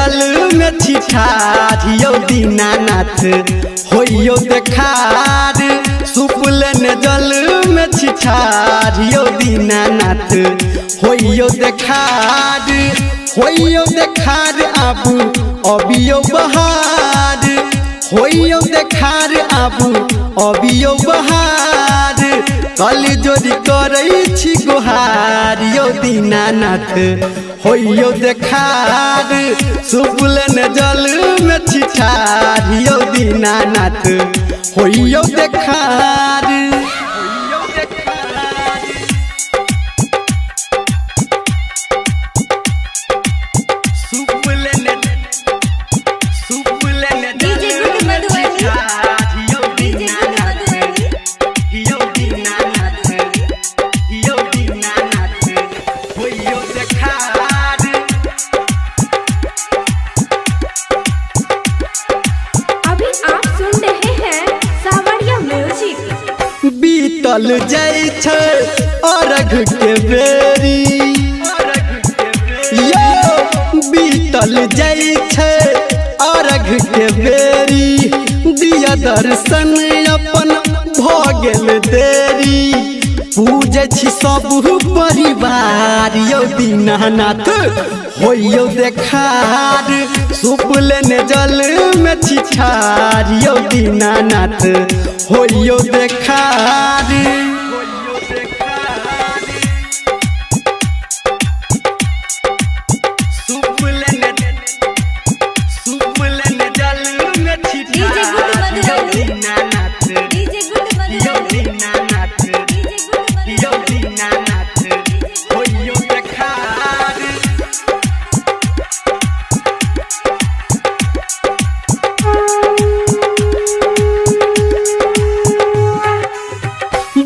जल में छिठार यौ दीनानाथ होइयौ देखार। सूप लेने जल में छिठार यौ दीनानाथ होइयौ देखार। होइयौ देखार आबू अबियौ बहार। होइयौ देखार आबू अबियौ बहार। कल जोड़ी करै छी गोहार यौ दीनानाथ होइयौ देखार। सूप लेने जल में छिठार यौ दीनानाथ होइयौ देखार। DJ good Madhubani. DJ good Madhubani. अभी आप सुन रहे हैं सावरिया म्यूजिक। बीतल जाइ छै अर्घ के बेरी यौ, बीतल जाइ छै अर्घ के बेरी। दिया दर्शन अपन भऽ गेल देरी। पूजै छी सब परिवार यौ दीनानाथ होइयौ देखार। सूप लेने जल में छिठार यौ दीनानाथ होइयौ देखार। DJ good Madhubani. DJ good Madhubani. DJ good Madhubani.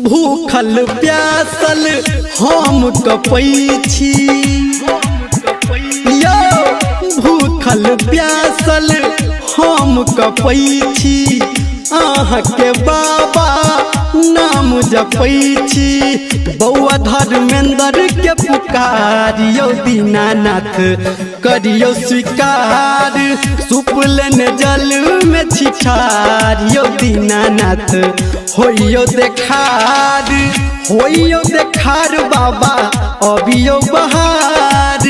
भूखल प्यासल हम कपै छी यौ, भूखल प्यासल हम कपै छी। अहाँके बाबा नाम जपै छी। बौआ धर्मेंद्र के पुकार यौ दीनानाथ करियौ स्वीकार। सूप लेने जल में छिठार यौ दीनानाथ होइयौ देखार। होइयौ देखार बाबा अबियौ बहार।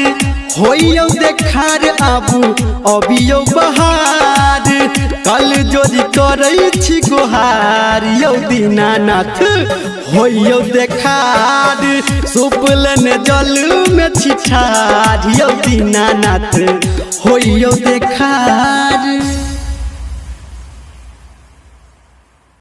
होइयौ देखार आबू अबियौ बहार। कल जोड़ी करै छी गोहार यौ दीनानाथ होइयौ देखार। सूप लेने जल में छिठार यौ दीनानाथ होइयौ देखार।